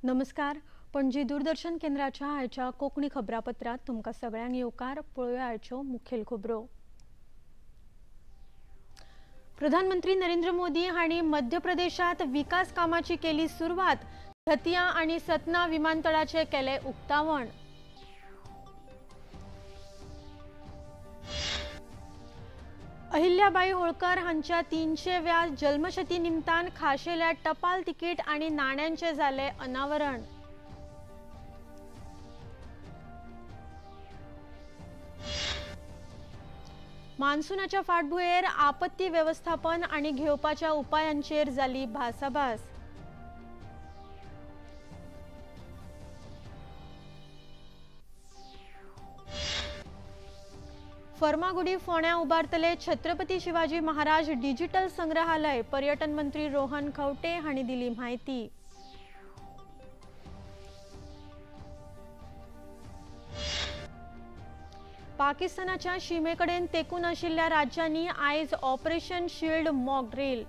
नमस्कार, पणजी दूरदर्शन केंद्राच्या आयच्या कोंकणी खबरापत्रांत तुमकां सगळ्यांक येवकार. पळोवया आयच्यो मुखेल खबरो. प्रधानमंत्री नरेंद्र मोदी हांणी मध्य प्रदेशात विकास कामाची केली सुरवात. दतिया आनी सतना विमानतळाचे केले उक्तावण. अहिल्याबाई होळकर हांच्या 300व्या जल्मशती निमतान खाशेल्या टपाल तिकीट आनी नाण्यांचे जाले अनावरण. मान्सूनाच्या फाटभुंयेर आपत्ती वेवस्थापन आनी घेवपाच्या उपायांचेर जाली भासाभास. फर्मागुडी फोंड्या उबारतले छत्रपती शिवाजी महाराज डिजिटल संग्रहालय. पर्यटन मंत्री रोहन खंवटे हांणी दिली म्हायती. पाकिस्तानाच्या शिमेकडेन तेकून आशिल्ल्या राज्यांनी आयज ऑपरेशन शिल्ड मॉक ड्रील.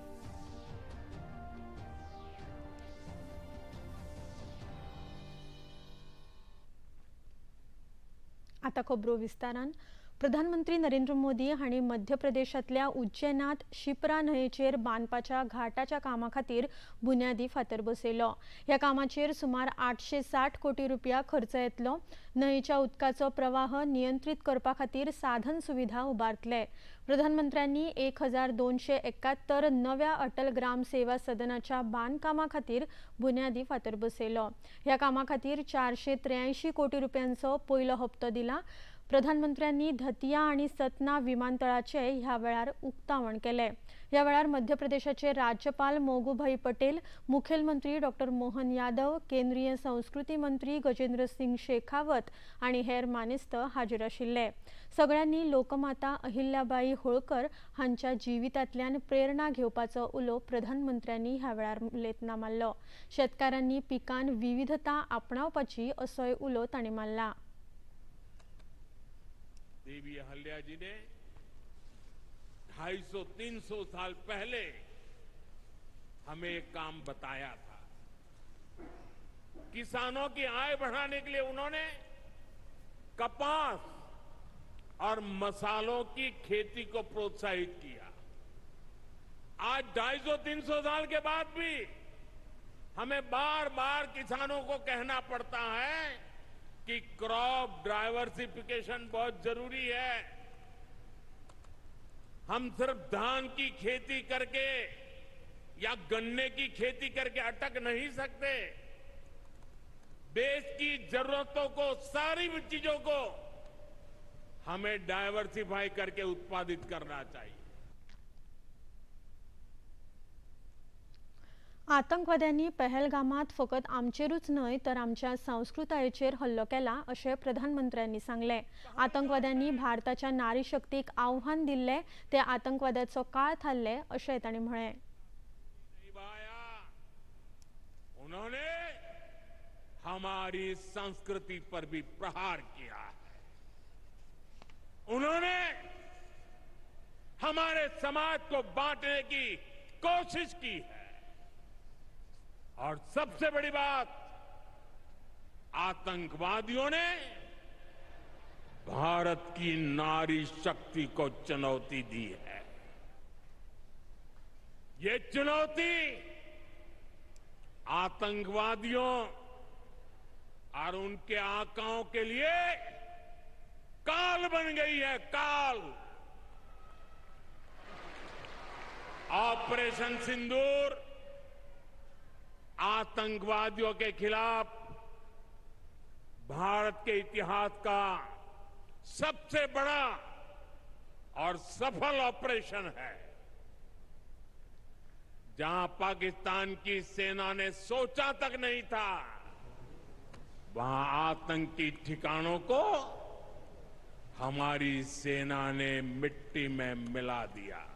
आता खबरो विस्तारान. प्रधानमंत्री नरेंद्र मोदी हांणी मध्य प्रदेशांतल्या उज्जैनात शिप्रा न्हंयेचेर बांदपाच्या घाटाच्या कामा खातीर बुन्यादी फातर बसयलो. ह्या कामाचेर सुमार 860 कोटी रुपया खर्च येतलो. न्हंयेच्या उदकाचो प्रवाह नियंत्रीत करपा खातीर साधन सुविधा उबारतले. प्रधानमंत्र्यांनी 1271 नव्या अटल ग्राम सेवा सदनाच्या बांदकामा खातीर बुन्यादी फातर बसयलो. ह्या कामा खातीर 483 कोटी रुपयांचो पयलो हप्तो दिला. प्रधानमंत्र्यांनी दतिया आनी सतना विमानतळाचे ह्या वेळार उक्तावण केले. ह्या वेळार मध्य प्रदेशाचे राज्यपाल मोगुभाई पटेल, मुखेलमंत्री डॉक्टर मोहन यादव, केंद्रीय संस्कृती मंत्री गजेंद्र सिंग शेखावत आनी हेर मानेस्त हाजीर आशिल्ले. सगळ्यांनी लोकमाता अहिल्याबाई होळकर हांच्या जिवितांतल्यान प्रेरणा घेवपाचो उलो प्रधानमंत्र्यांनी ह्या वेळार उलयतना मारलो. शेतकारांनी पिकान विविधता आपणावपाची असोय उलो तांणी मारला. देवी अहल्या जी ने 250-300 साल पहले हमें एक काम बताया था. किसानों की आय बढ़ाने के लिए उन्होंने कपास और मसालों की खेती को प्रोत्साहित किया. आज 250-300 साल के बाद भी हमें बार बार किसानों को कहना पड़ता है कि क्रॉप डाइवर्सिफिकेशन बहुत जरूरी है. हम सिर्फ धान की खेती करके या गन्ने की खेती करके अटक नहीं सकते. देश की जरूरतों को, सारी चीजों को हमें डाइवर्सिफाई करके उत्पादित करना चाहिए. आतंकवाद्यांनी पहलगामात फकत आमचेरूच न्हय तर आमच्या संस्कृतायेचेर हल्लो केला अशें प्रधानमंत्र्यांनी सांगलें. आतंकवाद्यांनी भारताच्या नारी शक्तीक आव्हान दिल्लें ते आतंकवादाचो काळ थारले अशें तांणी म्हळें. उन्होंने हमारी संस्कृति पर भी प्रहार किया है. उन्होंने हमारे समाज को बांटने की कोशिश की है. और सबसे बड़ी बात, आतंकवादियों ने भारत की नारी शक्ति को चुनौती दी है. ये चुनौती आतंकवादियों और उनके आकाओं के लिए काल बन गई है, काल. ऑपरेशन सिंदूर आतंकवादियों के खिलाफ भारत के इतिहास का सबसे बड़ा और सफल ऑपरेशन है. जहां पाकिस्तान की सेना ने सोचा तक नहीं था, वहां आतंकी ठिकानों को हमारी सेना ने मिट्टी में मिला दिया.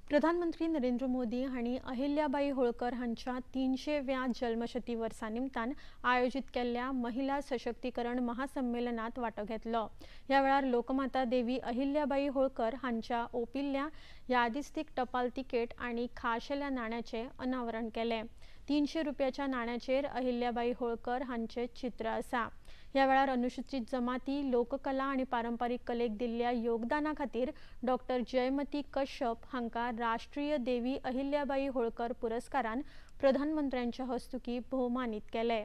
प्रधानमंत्री नरेंद्र मोदी हांणी अहिल्याबाई होळकर हांच्या 300व्या जल्मशती वर्सा निमतान आयोजीत केल्ल्या महिला सशक्तीकरण महासंमेलनात वांटो घेतलो. ह्या वेळार लोकमाता देवी अहिल्याबाई होळकर हांच्या ओपिल्ल्या यादिस्तीक टपाल तिकेट आनी खाशेल्या नाण्याचें अनावरण केलें. 300 रुपयाच्या नाण्याचेर अहिल्याबाई होळकर हांचे चित्र आसा. ह्या वेळार अनुसूचित जमाती, लोककला आनी पारंपारीक कलेक दिल्ल्या योगदाना खातीर डॉक्टर जयमती कश्यप हांकां राष्ट्रीय देवी अहिल्याबाई होळकर पुरस्कारान प्रधानमंत्र्यांच्या हस्तुकी भोवमानीत केले.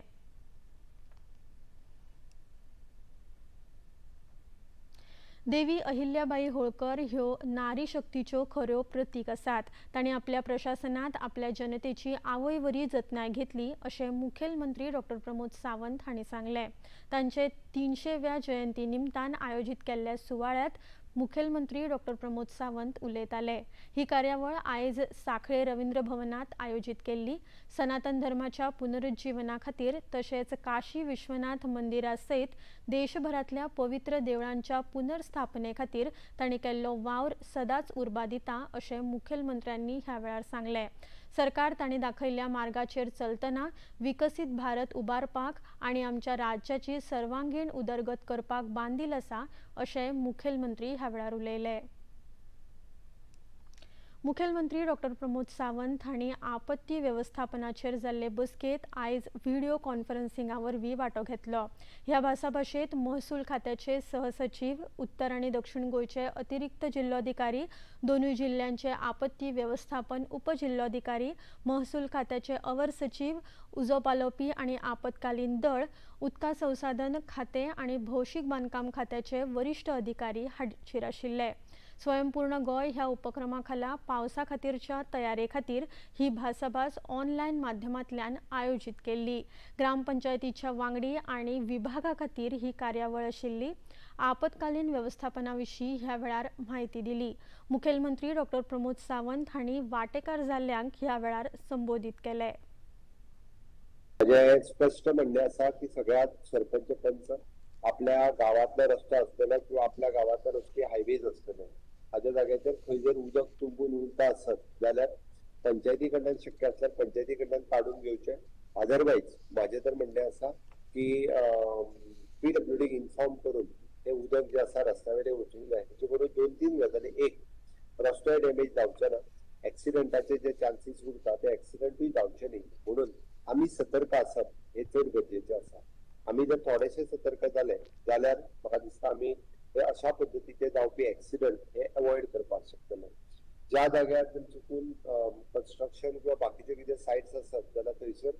देवी अहिल्याबाई होळकर ह्यो नारी शक्तीच्यो खऱ्यो प्रतीक आसात. तांणी आपल्या प्रशासनात आपल्या जनतेची आवयवरी जतनाय घेतली अशें मुखेलमंत्री डॉक्टर प्रमोद सावंत हांणी सांगलें. तांचे 300व्या जयंती निमतान आयोजीत केल्ल्या सुवाळ्यांत मुखेलमंत्री डॉक्टर प्रमोद सावंत उलयताले. ही कार्यावळ आयज सांखळे रवींद्र भवनात आयोजीत केल्ली. सनातन धर्माच्या पुनरुज्जीवना खातीर तशेंच काशी विश्वनाथ मंदिरा सयत देशभरांतल्या पवित्र देवळांच्या पुनर्स्थापने खातीर तांणी केल्लो वावर सदांच उर्बा दिता अशें मुखेलमंत्र्यांनी ह्या वेळार सांगलें. सरकार तांणी दाखयल्ल्या मार्गाचेर चलतना विकसीत भारत उबारपाक आनी आमच्या राज्याची सर्वांगीण उदरगत करपाक बांदील आसा अशें मुखेलमंत्री ह्या वेळार उलयले. मुखेलमंत्री डॉक्टर प्रमोद सावंत हांणी आपत्ती वेवस्थापनाचेर जाल्ले बसकेंत आयज व्हिडियो कॉन्फरन्सिंगा वरवीं वांटो घेतलो. ह्या भासाभाशेंत महसूल खात्याचे सहसचीव, उत्तर आनी दक्षिण गोंयचे अतिरिक्त जिल्लोधिकारी, दोनूय जिल्ल्यांचे आपत्ती वेवस्थापन उपजिल्लोधिकारी, महसूल खात्याचे अवर सचीव, उजो पालोवपी आनी आपत्कालीन दळ, उदका संसाधन खातें आनी भौशीक बांदकाम खात्याचे वरिश्ठ अधिकारी हाजीर आशिल्ले. स्वयंपूर्ण गोंय ह्या उपक्रमा खाला पावसा खातीरच्या तयारे खातीर ही भासाभास ऑनलायन माध्यमांतल्यान आयोजीत केल्ली. ग्रामपंचायतीच्या वांगडी आनी विभागा खातीर ही कार्यावळ आशिल्ली. आपत्कालीन वेवस्थापना विशीं ह्या वेळार म्हायती दिली. मुखेलमंत्री डॉक्टर प्रमोद सावंत हांणी वांटेकार जाल्ल्यांक ह्या वेळार संबोधीत केले. म्हजें स्पश्ट म्हणणें आसा की सगळ्यात सरपंच पंच आपल्या गांवांतलो रस्तो आसतलो किंवा आपल्या गांवांतलो रस्ते हायवेज आसतले हाज्या जाग्याचेर खंय जर उदक तुंबून उरता आसत जाल्यार पंचायती कडल्यान शक्य आसल्यार पंचायती कडल्यान काडून घेवचें. अदरवायज म्हाजें तर म्हणणें आसा की पीडब्ल्यूडीक इन्फॉर्म करून तें उदक जें आसा रस्त्या वयलें वचूंक जाय. हेचे करून 2-3 गजाली, एक रस्तोय डॅमेज जावचो ना, एक्सिडंटाचे जे चान्सीस उरता ते एक्सिडंटूय जावचे न्ही, म्हणून आमी सतर्क आसप हें चड गरजेचें आसा. आमी जर थोडेशे सतर्क जाले जाल्यार म्हाका दिसता आमी हे अशा पद्दतीचे जावपी एक्सिडंट हे अवॉयड करपाक शकतले. ज्या जाग्यार जर चुकून कन्स्ट्रक्शन किंवा बाकीचे कितें सायट्स आसत जाल्यार थंयसर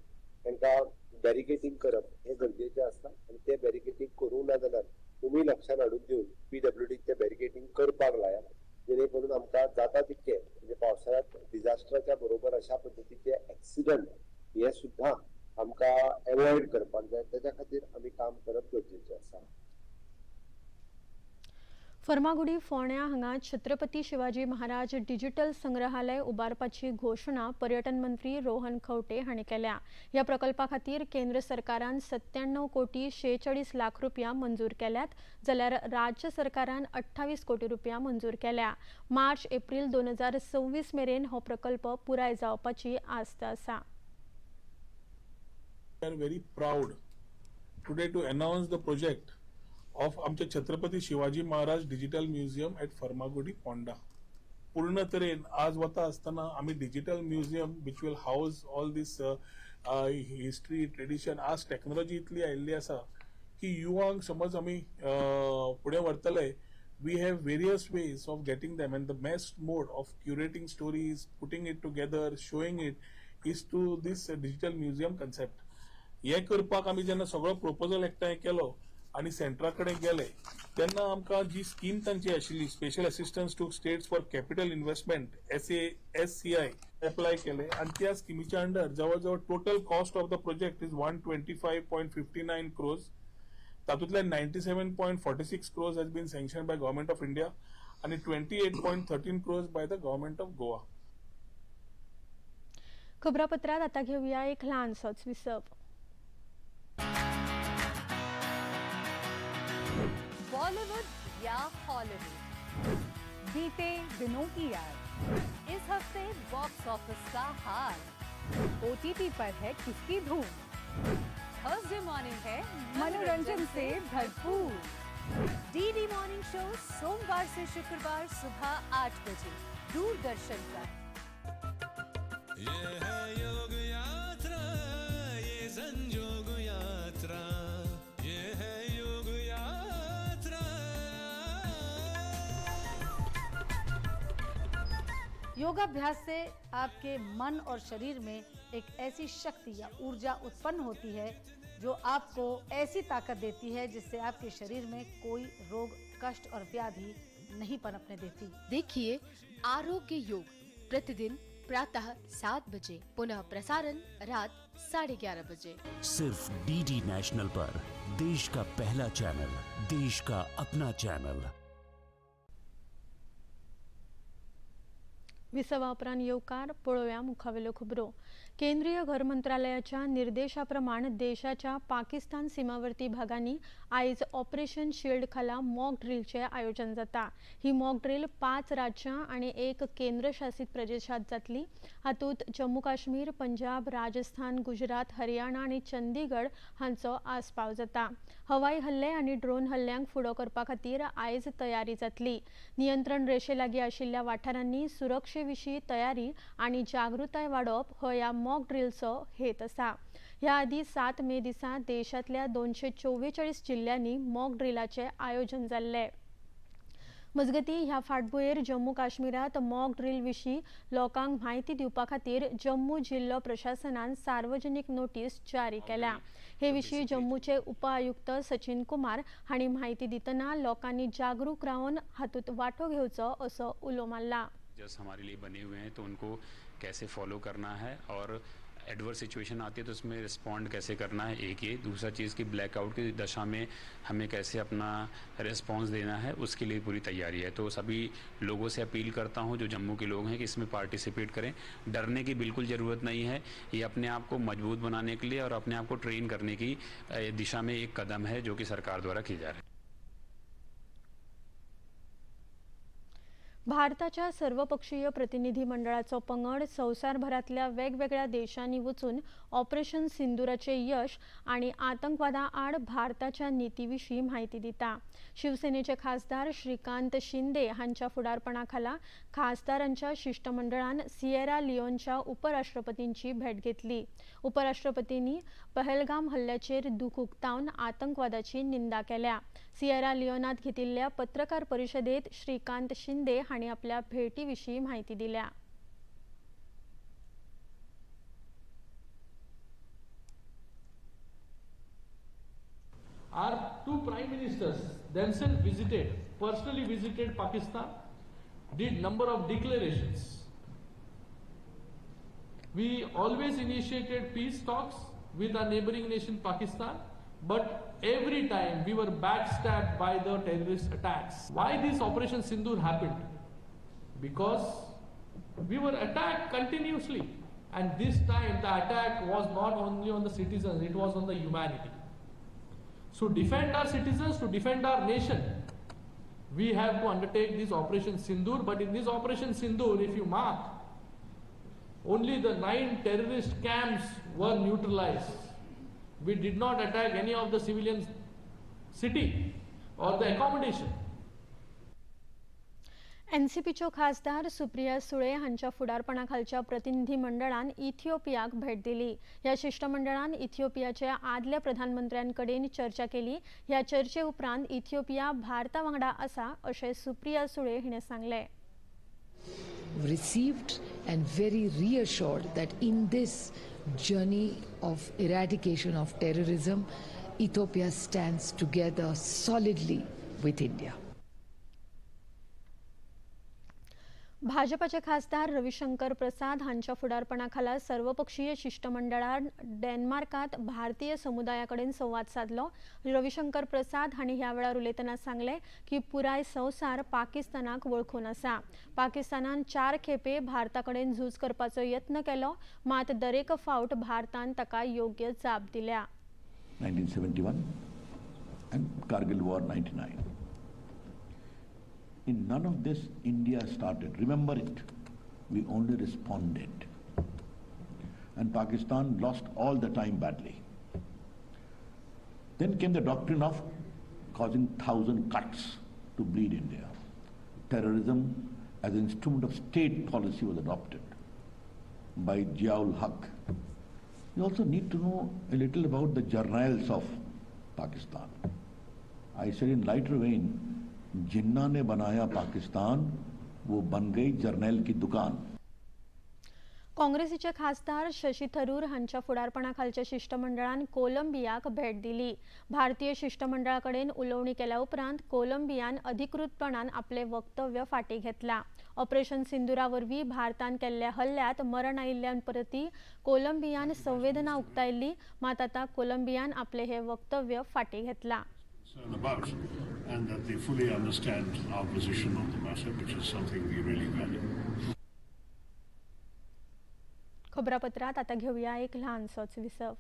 तांकां बॅरिकेटींग करप हें गरजेचें आसता आनी तें बॅरिकेटींग करूंक ना जाल्यार तुमी लक्षान हाडून दिवन पीडब्ल्यूडीक तें बॅरिकेटींग करपाक लायात, जेणे करून आमकां जाता तितकें म्हणजे पावसाळ्यांत डिजास्टराच्या बरोबर अशा पद्दतीचे एक्सिडंट हे सुद्दां आमकां अवॉयड करपाक जाय. तेच्या खातीर आमी काम करप गरजेचें आसा. फर्मागुडी फोंड्या हांगा छत्रपती शिवाजी महाराज डिजिटल संग्रहालय उबारपाची घोशणा पर्यटन मंत्री रोहन खंवटे हांणी केल्या. ह्या प्रकल्पा खातीर केंद्र सरकारान 97 कोटी 46 लाख रुपया मंजूर केल्यात, जाल्यार राज्य सरकारान 28 कोटी रुपया मंजूर केल्या. मार्च एप्रील 2026 मेरेन हो प्रकल्प पुराय जावपाची आस्त आसा. We are very proud today to announce the project of आमचे Chhatrapati Shivaji Maharaj digital museum at Farmagudi Ponda. पूर्ण तरेन आज वता आसतना आमी digital museum which will house all this history tradition. आज टॅक्नोलॉजी इतली आयिल्ली आसा की युवांक समज आमी फुडें व्हरतले, we have various ways of getting them and the best mode of curating stories, putting it together, showing it is through this digital museum concept. हे करपाक आमी जेन्ना सगळो प्रपोजल एकठांय केलो आनी सेंट्रा कडेन गेले तेन्ना आमकां जी स्कीम तांची आशिल्ली special assistance to states for capital investment SASCI apply केले आनी त्या स्किमीच्या अंडर जवळ जवळ total cost of the project is 125.59 crores. तातूंतले 97.46 crores has been sanction by government of India आनी 28.13 crores by the government of Goa. खबरापत्रात आता घेऊया एक ल्हानसोच विसव. बॉलीवुड या हॉलीवुड, बीते दिनों की याद, इस हफ्ते बॉक्स ऑफिस का हाल, ओटीटी पर है किसकी धूम, थर्सडे मॉर्निंग है मनोरंजन से भरपूर, डीडी मॉर्निंग शो सोमवार से शुक्रवार सुबह 8 बजे दूरदर्शन पर। ये है योग यात्रा। योगाभ्यास से आपके मन और शरीर में एक ऐसी शक्ति या ऊर्जा उत्पन्न होती है जो आपको ऐसी ताकत देती है जिससे आपके शरीर में कोई रोग, कष्ट और व्याधि नहीं पनपने देती। देखिए आरोग्य योग प्रतिदिन प्रातः 7 बजे, पुनः प्रसारण रात 11:30 बजे, सिर्फ डीडी नेशनल पर, देश का पहला चैनल, देश का अपना चैनल। विसवा उपरांत येवकार. पळोवया मुखावेल्यो खबरो. केंद्रीय घर मंत्रालयाच्या निर्देशा प्रमाण देशाच्या पाकिस्तान सीमावर्ती भागांनी आयज ऑपरेशन शिल्ड खाला मॉक ड्रिलचें आयोजन जाता. ही मॉक ड्रिल 5 राज्यां आनी 1 केंद्रशासीत प्रदेशांत जातली. हातूंत जम्मू काश्मीर, पंजाब, राजस्थान, गुजरात, हरियाणा आनी चंदीगड हांचो आस्पाव जाता. हवाई हल्ले आनी ड्रोन हल्ल्यांक फुडो करपा खातीर आयज तयारी जातली. नियंत्रण रेशे लागीं आशिल्ल्या वाठारांनी सुरक्षे विशीं तयारी आनी जागृताय वाडोवप हो ह्या मॉक ड्रिलचो हेत आसा. ह्या आदीं 7 मे दिसा देशांतल्या 244 जिल्ल्यांनी मॉक ड्रिलाचें आयोजन जाल्लें. मजगतीं ह्या फाटभुंयेर जम्मू काश्मीरांत मॉक ड्रिल विशीं लोकांक म्हायती दिवपा खातीर जम्मू जिल्लो प्रशासनान सार्वजनीक नोटीस जारी केल्या. हे विशीं जम्मूचे उप आयुक्त सचिन कुमार हांणी म्हायती दितना लोकांनी जागरूक रावन हातूंत वांटो घेवचो असो उलो मारला. जस्ट हमारे लिए बने हुए हैं तो उनको कैसे फॉलो करना है और एडवर्स सिचुएशन आती है तो उसमें रिस्पॉन्ड कैसे करना है, एक ये। दूसरा चीज़ कि ब्लैकआउट की दशा में हमें कैसे अपना रिस्पॉन्स देना है, उसके लिए पूरी तैयारी है। तो सभी लोगों से अपील करता हूँ जो जम्मू के लोग हैं कि इसमें पार्टिसिपेट करें। डरने की बिल्कुल ज़रूरत नहीं है। ये अपने आप को मजबूत बनाने के लिए और अपने आप को ट्रेन करने की दिशा में एक कदम है जो कि सरकार द्वारा की जा रही है। भारताच्या सर्वपक्षीय प्रतिनिधी मंडळाचो पंगड संवसारभरांतल्या वेगवेगळ्या देशांनी वचून ऑपरेशन सिंदूराचे यश आनी आतंकवादा आड भारताच्या निती विशीं म्हायती दिता. शिवसेनेचे खासदार श्रीकांत शिंदे हांच्या फुडारपणा खाला खासदारांच्या शिष्टमंडळान सिएरा लिओनच्या उपराष्ट्रपतींची भेट घेतली. उपराष्ट्रपतींनी पहलगाम हल्ल्याचेर दुख उक्तावन आतंकवादाची निंदा केल्या. सिएरा लिओनात घेतिल्ल्या पत्रकार परिशदेत श्रीकांत शिंदे हांणी आपल्या भेटी विशीं म्हायती दिल्या. Our two prime ministers themselves visited, personally visited Pakistan, did number of declarations. We always initiated peace talks with our neighboring nation Pakistan, but every time we were backstabbed by the terrorist attacks. Why this Operation Sindoor happened? Because we were attacked continuously, and this time the attack was not only on the citizens, it was on the humanity. So defend our citizens, to defend our nation, we have to undertake this Operation Sindoor. But in this Operation Sindoor, if you mark, only the 9 terrorist camps were neutralized. We did not attack any of the civilian city or the accommodation. एनसीपीच्यो खासदार सुप्रिया सुळे हांच्या फुडारपणा खालच्या प्रतिनिधी मंडळान इथिओपियाक भेट दिली. ह्या शिष्टमंडळान इथिओपियाच्या आदल्या प्रधानमंत्र्यांकडेन चर्चा केली. ह्या चर्चे उपरांत इथिओपिया भारता वांगडा आसा अशें सुप्रिया सुळे हिणें सांगलें. Received and very reassured that in this journey of eradication of terrorism, Ethiopia stands together solidly with India. भाजपाचे खासदार रविशंकर प्रसाद हांच्या फुडारपणा खाला सर्वपक्षीय शिष्टमंडळान डेन्मार्कात भारतीय समुदायाकडेन संवाद साधलो. रविशंकर प्रसाद हांणी ह्या वेळार उलयतना सांगलें की पुराय संवसार पाकिस्तानाक वळखून आसा. पाकिस्तानान 4 खेपे भारता कडेन झूज करपाचो यत्न केलो, मात दरेक फावट भारतान ताका योग्य जाप दिल्या. 1971 and Kargil War 99. In none of this India started. Remember it. We only responded. And Pakistan lost all the time badly. Then came the doctrine of causing 1,000 cuts to bleed India. Terrorism as an instrument of state policy was adopted by Ziaul Haq. You also need to know a little about the journals of Pakistan. I said in lighter vein, Jinnah ने बनाया पाकिस्तान, वो बन गई journal की दुकान। काँग्रेसीचे खासदार शशी थरूर हांच्या फुडारपणा खालच्या शिष्टमंडळान कोलंबियाक भेट दिली। भारतीय शिष्टमंडळा कडेन उलोवणी केल्या उपरांत कोलंबियान अधिकृतपणान आपले वक्तव्य फाटी घेतला। ऑपरेशन सिंदुरा वरवीं भारतान केल्ल्या हल्ल्यात मरण आयिल्ल्यां प्रती कोलंबियान संवेदना उक्तायल्ली, मात आतां कोलंबियान आपले हे वक्तव्य फाटी घेतला। And that they fully understand our position on the matter, which is something we really value. खबरापत्रात आता घेऊया एक लहानसोच विसव।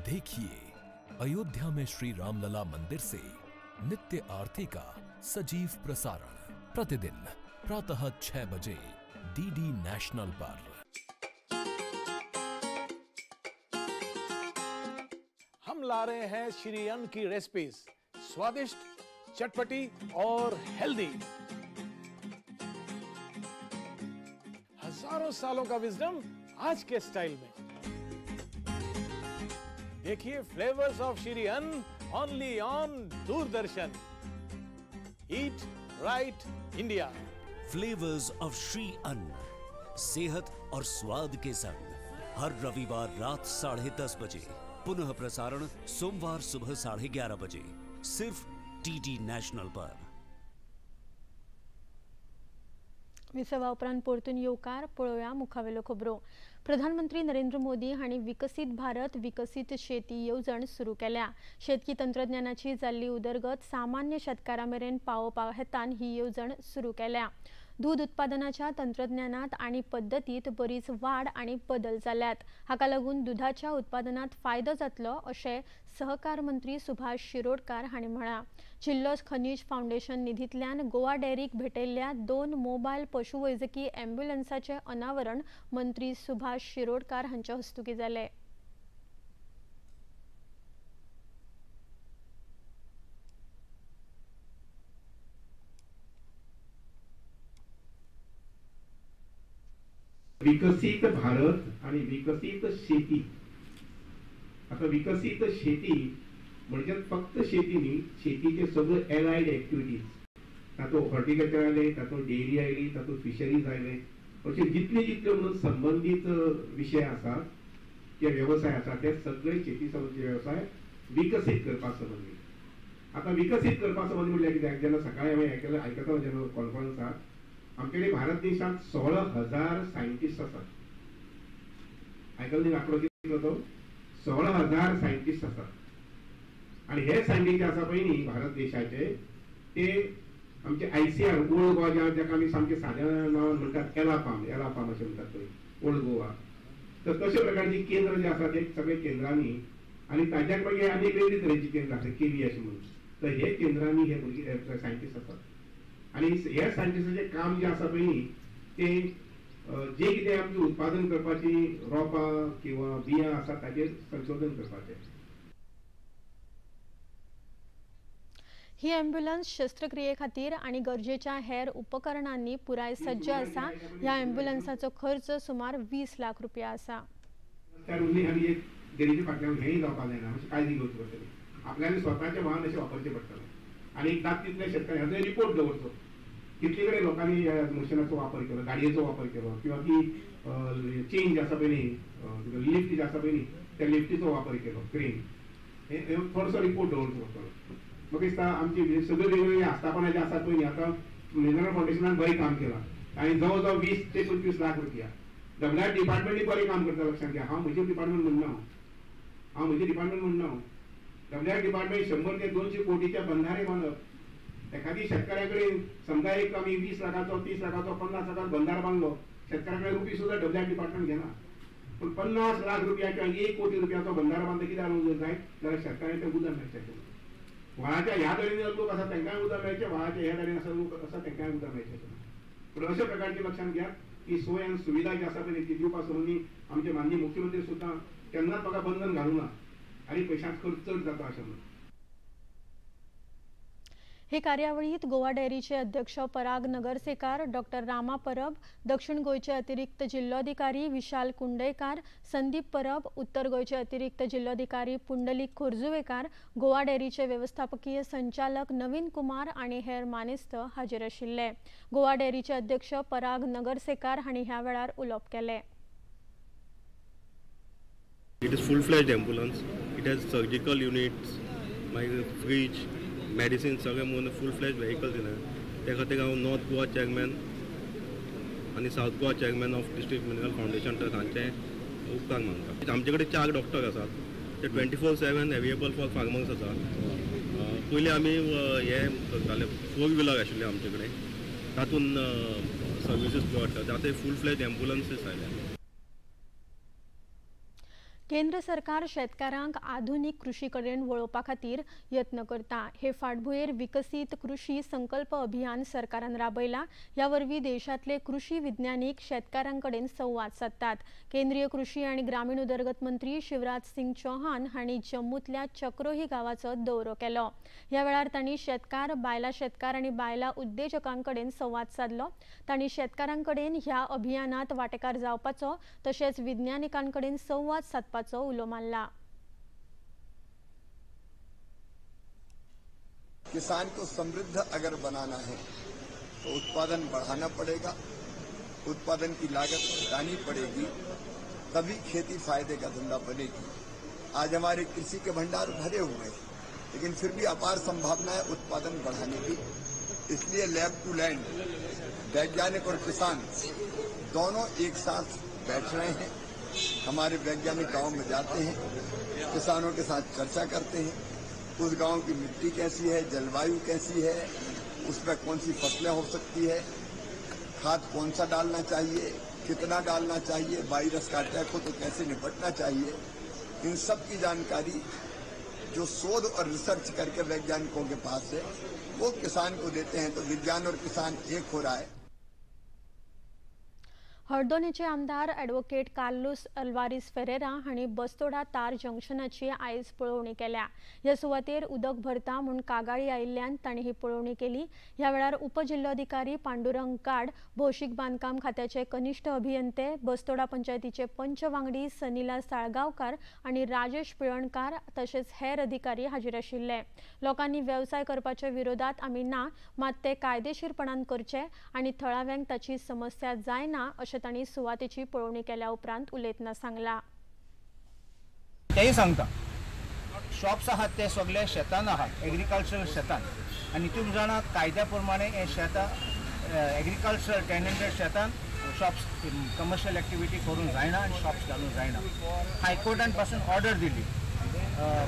देखिए अयोध्या में श्री रामलला मंदिर से नित्य आरती का सजीव प्रसारण प्रतिदिन प्रातः 6 बजे डीडी नेशनल पर। हम ला रहे हैं श्री अन्न की रेसिपीज, स्वादिष्ट, चटपटी और हेल्दी। हजारों सालों का विजडम आज के स्टाइल में। देखिए flavours of Shri Anna only on Doordarshan. Eat right India. Flavours of Shri Anna, सेहत और स्वाद के संग, हर रविवार रात 10:30 बजे, पुनः प्रसारण सोमवार सुबह 11:30 बजे, सिर्फ डीडी नेशनल पर। विसवा उपरांत परतून येवकार। पळोवया मुखावेल्यो खबरो। प्रधानमंत्री नरेंद्र मोदी हांणी विकसीत भारत विकसीत शेती येवजण सुरू केल्या। शेतकी तंत्रज्ञानाची जाल्ली उदरगत सामान्य शेतकारां मेरेन पावोवपा हेतान ही येवजण सुरू केल्या। दूध उत्पादनाच्या तंत्रज्ञानात आनी पद्दतीत बरीच वाड आनी बदल जाल्यात। हाका लागून दुधाच्या उत्पादनात फायदो जातलो अशें सहकार मंत्री सुभाष शिरोडकार हांणी म्हळां। जिल्लो खनीज फावंडेशन निधींतल्यान गोवा डेअरीक भेटयल्ल्या 2 मोबायल पशुवैजकी ॲम्ब्युलन्साचें अनावरण मंत्री सुभाष शिरोडकार हांच्या हस्तुकीं जालें। विकसित भारत आणि विकसित शेती। आता विकसित शेती म्हणजे फक्त शेती न्ही, शेतीचे सगळे एलायड एक्टिविटीज, तातूंत हॉर्टिकल्चर आयले, तातूंत डेअरी आयली, तातूंत फिशरीज आयले, अशे जितले जितले म्हणून संबंदीत विशय आसात जे वेवसाय आसा ते सगळे शेती संबंदीत वेवसाय विकसीत करपा संबंदीत। आता विकसीत करपा संबंदी म्हणल्यार कितें, जेन्ना सकाळी हांवें आयकता जेन्ना कॉन्फरन्साक, आमच्याकडे भारत देशात 16,000 सायंटिस्ट आसात। आयकल न्ही आंकडो कितलो तो, 16,000 सायंटिस्ट आसात। आनी हे सायंटिस्ट जे आसा पळय न्ही भारत देशाचे, ते आमचे ICR old Goa, जाका आमी सामके साद्या नांवान म्हणटात एला फार्म, एला फार्म अशें म्हणटात पळय ओल्ड गोवा, तर तशे प्रकारची केंद्र जे आसा ते सगळे केंद्रांनी, आनी ताज्याक मागीर आनी वेगळी तरेची केंद्रां आसा केवी अशें म्हणून, तर हे केंद्रांनी हे भुरगे सायंटिस्ट आसात। आनी हे सायंटिस्टाचें काम जें आसा पळय न्ही तें जे कितें आमचें उत्पादन करपाची रोपां किंवा बियां आसा ताचेर संशोधन करपाचें। ही ॲम्ब्युलन्स शस्त्रक्रिये खातीर आनी गरजेच्या हेर उपकरणांनी पुराय सज्ज आसा। ह्या ॲम्ब्युलन्साचो खर्च सुमार 20 लाख रुपया आसा। काळजी घेवची पडटली, आपल्याला स्वताचें वाहन अशें वापरचें पडटलें आनी एक जात तितल्या शेतकऱ्यांचो रिपोर्ट दवरचो, कितले कडेन लोकांनी ह्या मशिनाचो वापर केलो, गाडयेचो वापर केलो, किंवा ती चेन जी आसा पळय न्ही, लिफ्ट जी आसा पळय न्ही, त्या लिफ्टीचो वापर केलो, क्रेन, हे थोडोसो रिपोर्ट दवरचो पडटलो। म्हाका दिसता आमची सगळ्यो वेगवेगळी आस्थापनां जी आसात पळय न्ही, आतां मिनरल फावंडेशनान बरें काम केलां आनी जवळ जवळ 20 ते 25 लाख रुपया डब्ल्यू डिपार्टमेंटूय बरें काम करता, लक्षांत घ्या। हांव म्हजें डिपार्टमेंट म्हणना, हांव म्हजें डिपार्टमेंट म्हणना, डब्ल्यू डिपार्टमेंट 100 ते 200 कोटीच्या बंधारे बांदप, एखादी शेतकऱ्या कडेन समजा एक आमी 20 लाखाचो 30 लाखाचो 50 लाखाचो बंधार बांदलो, शेतकऱ्या कडेन रुपी सुद्दां डब्ल्यू डिपार्टमेंट घेना, पूण 50 लाख रुपया किंवा 1 कोटी रुपयाचो बंधार बांदता कित्याक जाय जाल्यार शेतकऱ्यांक तें उदक मेळचें। व्हाळाच्या ह्या धडेन लोक आसा तांकांय उदक मेळचें, व्हाळाच्या ह्या धडेन आसा लोक आसा तांकांय उदक मेळचें. पूण अशा प्रकारची लक्षांत घ्या की सोय आनी सुविधा जी आसा पळय ती दिवपा संबंदी आमचे माननीय मुख्यमंत्री सुद्दां केन्नाच म्हाका बंधन घालूंक ना आनी पयशांच खर्च चड जाता अशें म्हणून. हे कार्यावळीत गोवा डेअरीचे अध्यक्ष पराग नगरसेकार, डॉक्टर रामा परब, दक्षिण गोंयचे अतिरिक्त जिल्लोधिकारी विशाल कुंडयकार, संदीप परब, उत्तर गोंयचे अतिरिक्त जिल्लोधिकारी पुंडलीक खोर्जुवेकार, गोवा डेअरीचे वेवस्थापकीय संचालक नवीन कुमार आनी हेर मानेस्त हाजीर आशिल्ले. गोवा डेअरीचे अध्यक्ष पराग नगरसेकार हांणी ह्या वेळार उलोवप केलें. It is full-fledged ambulance. It has surgical units, मागीर फ्रीज, मेडिसिन सगळें म्हणून फूल फ्लॅज व्हेकल दिला. त्या खातीर हांव नॉर्थ गोवा चेअरमॅन आनी South Goa chairman of district medical foundation trust हांचे उपकार मानता. आमचे कडेन 4 डॉक्टर आसात, ते 24/7 अवेलेबल फॉर फार्मर्स आसा. पयलीं आमी हें करताले, 4 व्हिलर आशिल्ले आमचे कडेन, तातूंत सर्विसीस प्रोवायड करता. आतां फूल फ्लॅज एम्बुलन्सीस आयल्या. केंद्र सरकार शेतकारांक आधुनिक कृषी कडेन वळोवपा खातीर यत्न करता. हे फाटभुंयेर विकसीत कृषी संकल्प अभियान सरकारान राबयला. ह्या वरवीं देशांतले कृषी विज्ञानीक शेतकारां कडेन संवाद सादतात. केंद्रीय कृषी आनी ग्रामीण उदरगत मंत्री शिवराज सिंग चौहान हांणी जम्मूतल्या चक्रोही गांवाचो दौरो केलो. ह्या वेळार तांणी शेतकार, बायलां शेतकार आनी बायलां उद्देजकां कडेन संवाद सादलो. तांणी शेतकारां कडेन ह्या अभियानात वांटेकार जावपाचो तशेंच विज्ञानिकां कडेन संवाद सादपाचो उलो मारला. किसान को समृद्ध अगर बनाना है तो उत्पादन बढ़ाना पड़ेगा, उत्पादन की लागत घटानी पड़ेगी, तभी खेती फायदे का धंधा बनेगी। आज हमारे कृषि के भंडार भरे हुए हैं, लेकिन फिर भी अपार संभावना है उत्पादन बढ़ाने की। इसलिए लैब टू लैंड वैज्ञानिक और किसान दोनों एक साथ बैठ रहे हैं। हमारे वैज्ञानिक गांव में जाते हैं, किसानों के साथ चर्चा करते हैं, उस गांव की मिट्टी कैसी है, जलवायु कैसी है, उसमें कौन सी फसलें हो सकती है, खाद कौन सा डालना चाहिए, कितना डालना चाहिए, वायरस का अटैक हो तो कैसे निपटना चाहिए, इन सब की जानकारी जो शोध और रिसर्च करके वैज्ञानिकों के पास है वो किसान को देते हैं। तो विज्ञान और किसान एक हो रहा है। हळदोणेचे आमदार ॲडव्होकेट कार्लुस अल्वारिस फेरेरा हांणी बस्तोडा तार जंक्शनाची आयज पळोवणी केल्या. ह्या सुवातेर उदक भरता म्हूण कागाळी आयिल्ल्यान तांणी ही पळोवणी केली. ह्या वेळार उपजिल्लोधिकारी पांडुरंग गाड, भौशीक बांदकाम खात्याचे कनिष्ठ अभियंते, बस्तोडा पंचायतीचे पंच वांगडी सनिला साळगांवकार आनी राजेश पिळणकार तशेंच हेर अधिकारी हाजीर आशिल्ले. लोकांनी वेवसाय करपाच्या विरोधात आमी ना, मात ते कायदेशीरपणान करचे आनी थळाव्यांक ताची समस्या जायना अशें तांणी सुवातेची पळोवणी केल्या उपरांत उलयतना सांगला. तेय सांगता शॉप्स आहात ते सगळे शेतान आहात, एग्रीकल्चरल शेतान, आनी तुमी जाणा कायद्या प्रमाणे हे शेतां एग्रीकल्चरल टेनंटेड शेतान शॉप्स कमर्शियल एक्टिविटी करूंक जायना आनी शॉप्स घालूंक जायना. हायकोर्टान पासून ऑर्डर दिली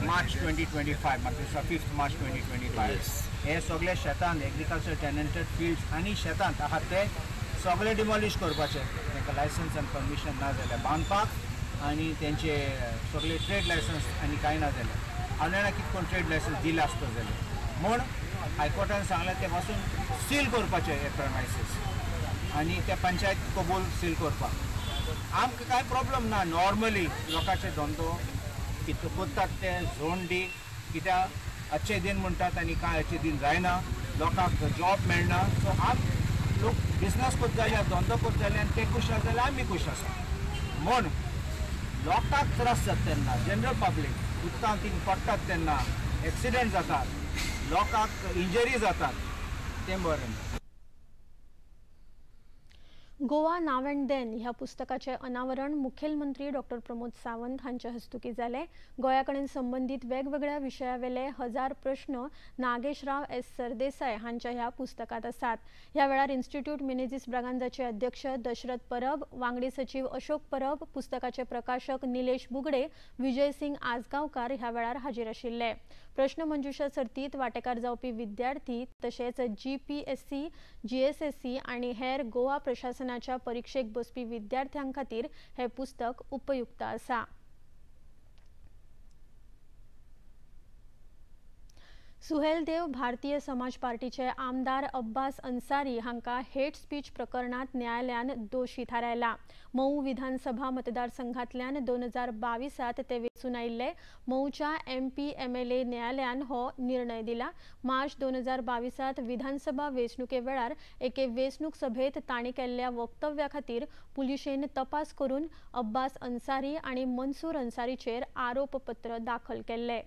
मार्च 2025, म्हाका 5 मार्च 2025 हे सगळे शेतान एग्रीकल्चर टेनंटेड फिल्ड्स आनी शेतांत आहात ते सगळे डिमॉलिश करपाचे, तांकां लायसन्स आनी परमिशन ना जाल्यार बांदपाक आनी तेंचे सगळे ट्रेड लायसन्स आनी कांय ना जाल्यार हांव जाणा कितें कोण ट्रेड लायसन्स दिला आसतो जाल्यार म्हूण हायकोर्टान सांगलें ते पासून सील करपाचे हे प्रमायसीस आनी ते पंचायत कबूल सील करपाक. आमकां कांय प्रॉब्लम ना, नॉर्मली लोकांचे धंदो कितें करतात ते झोन डी, कित्याक अच्छे दिन म्हणटात आनी कांय अच्छे दिन जायना, लोकांक जॉब मेळना. सो आम लोक बिजनस करता जाल्यार धंदो करता जाल्यार ते खूश आसा जाल्यार आमी खूश आसा. म्हूण लोकांक त्रास जाता तेन्ना, जनरल पब्लीक उदकांत तीं पडटात तेन्ना एक्सिडंट जातात, लोकांक इंजरी जातात, तें बरें. गोवा नाव अँड then ह्या पुस्तकाचें अनावरण मुखेलमंत्री डॉक्टर प्रमोद सावंत हांचे हस्तुकीं जालें. गोंया कडेन संबंदीत वेगवेगळ्या विशयावेले 1000 प्रश्न नागेशराव एस सरदेसाय हांच्या ह्या पुस्तकांत आसात. ह्या वेळार इन्स्टिट्यूट मिनेझीस ब्रागांजाचे अध्यक्ष दशरथ परब, वांगडी सचीव अशोक परब, पुस्तकाचे प्रकाशक निलेश बुगडे, विजय सिंग आजगांवकार ह्या वेळार हाजीर आशिल्ले. प्रश्नमंजुषा सर्तीत वांटेकार जावपी विद्यार्थी तशेंच GPSC, GSSC आनी हेर गोवा प्रशासनाच्या परीक्षेक बसपी विद्यार्थ्यां खातीर हे पुस्तक उपयुक्त आसा. सुहेल देव भारतीय समाज पार्टीचे आमदार अब्बास अन्सारी हांकां हेट स्पीच प्रकरणांत न्यायालयान दोशी थारायला. मऊ विधानसभा मतदारसंघांतल्यान 2022 ते वेंचून आयिल्ले. मऊच्या MP MLA न्यायालयान हो निर्णय दिला. मार्च 2022 विधानसभा वेंचणुके वेळार एके वेंचणूक सभेत तांणी केल्ल्या वक्तव्या खातीर पुलिशेन तपास करून अब्बास अन्सारी आनी मनसूर अन्सारीचेर आरोपपत्र दाखल केल्ले.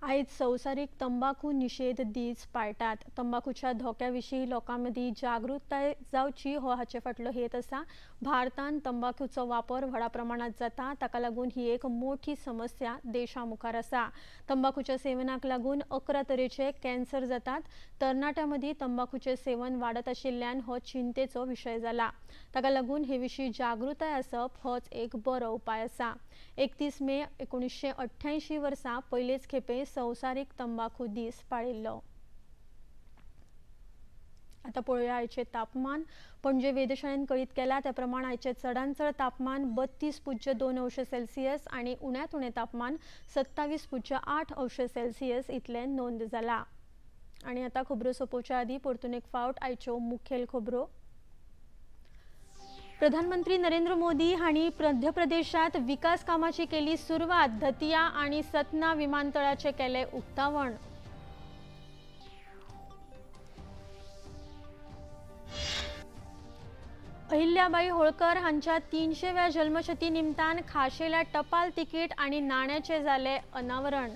आयज संवसारीक तंबाखू निषेध दीस पाळटात. तंबाखूच्या धोक्या विशीं लोकां मदीं जागृताय जावची हो हाचे फाटलो हेत आसा. भारतांत तंबाखूचो वापर व्हडा प्रमाणांत जाता, ताका लागून ही एक मोठी समस्या देशा मुखार आसा. तंबाखूच्या सेवनाक लागून 11 तरेचे कॅन्सर जातात. तरणाट्यां मदीं तंबाखूचें सेवन वाडत आशिल्ल्यान हो चिंतेचो विशय जाला. ताका लागून हे विशीं जागृताय आसप होच एक बरो उपाय आसा. 31 मे 1988 वर्सा पयलेच खेपे संवसारीक तंबाखू दीस पाळिल्लो. आता पळोवया आयचें तापमान. पणजे वेधशाळेन कळीत केला त्या प्रमाण आयचें चडांत चड तापमान 32.2 अंश सेल्सियस आनी उण्यांत उणें तापमान 27.8 अंश सेल्सियस इतलें नोंद जाला. आनी आतां खबरो सोंपोवच्या आदीं परतून एक फावट आयच्यो मुखेल खबरो. प्रधानमंत्री नरेंद्र मोदी हांणी मध्य प्रदेशात विकास कामाची केली सुरवात. दतिया आनी सतना विमानतळाचे केले उक्तावण. अहिल्याबाई होळकर हांच्या 300व्या जल्मशती निमतान खाशेल्या टपाल तिकीट आनी नाण्याचे जाले अनावरण.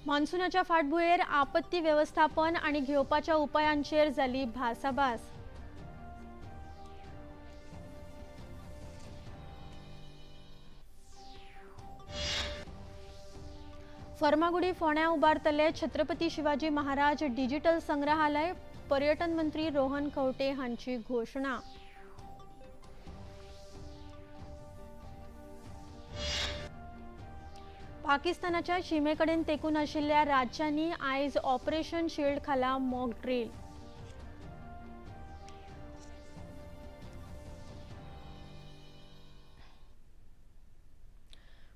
मान्सूनाच्या फाटभुंयेर आपत्ती वेवस्थापन आनी घेवपाच्या उपायांचेर जाली भासाभास. फर्मागुडी फोंड्या उबारतले छत्रपती शिवाजी महाराज डिजिटल संग्रहालय. पर्यटन मंत्री रोहन खंवटे हांची घोशणा. पाकिस्तानाच्या शिमेकडेन तेकून आशिल्ल्या राज्यांनी आयज ऑपरेशन शिल्ड खाला मॉक ड्रील.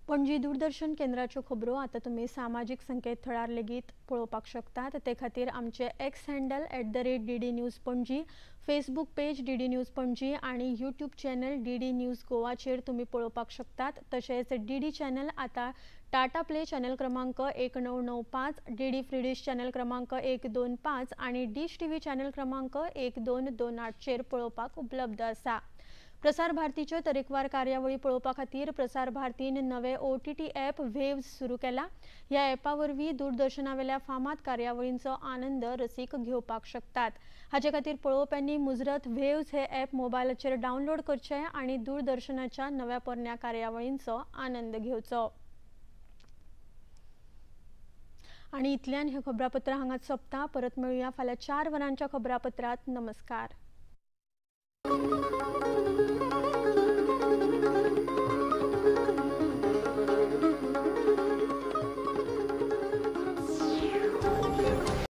पणजी दूरदर्शन केंद्राच्यो खबरो आतां तुमी सामाजीक संकेतथळार लेगीत पळोवपाक शकतात. ते खातीर आमचे X handle @DD News Panaji, Facebook page DD News Panaji आनी यूट्यूब चॅनल DD news गोवाचेर तुमी पळोवपाक शकतात. तशेंच DD channel आतां टाटा प्ले चॅनल क्रमांक 1995, DD free dish channel क्रमांक 125 आनी डिश TV channel क्रमांक 1228चेर पळोवपाक उपलब्ध आसा. प्रसार भारतीच्यो तरेकवार कार्यावळी पळोवपा खातीर प्रसार भारतीन नवे OTT app वेव्ज सुरू केला. ह्या ॲपा वरवीं दूरदर्शनावेल्या फामाद कार्यावळींचो आनंद रसीक घेवपाक शकतात. हाचे खातीर पळोवप्यांनी मुजरत वेव्ज हे ॲप मोबायलाचेर डावनलोड करचें आनी दूरदर्शनाच्या नव्या पोरण्या कार्यावळींचो आनंद घेवचो. आनी इतल्यान हे खबरापत्र हांगाच सोंपता. परत मेळुया फाल्यां 4 वरांच्या खबरापत्रांत. नमस्कार.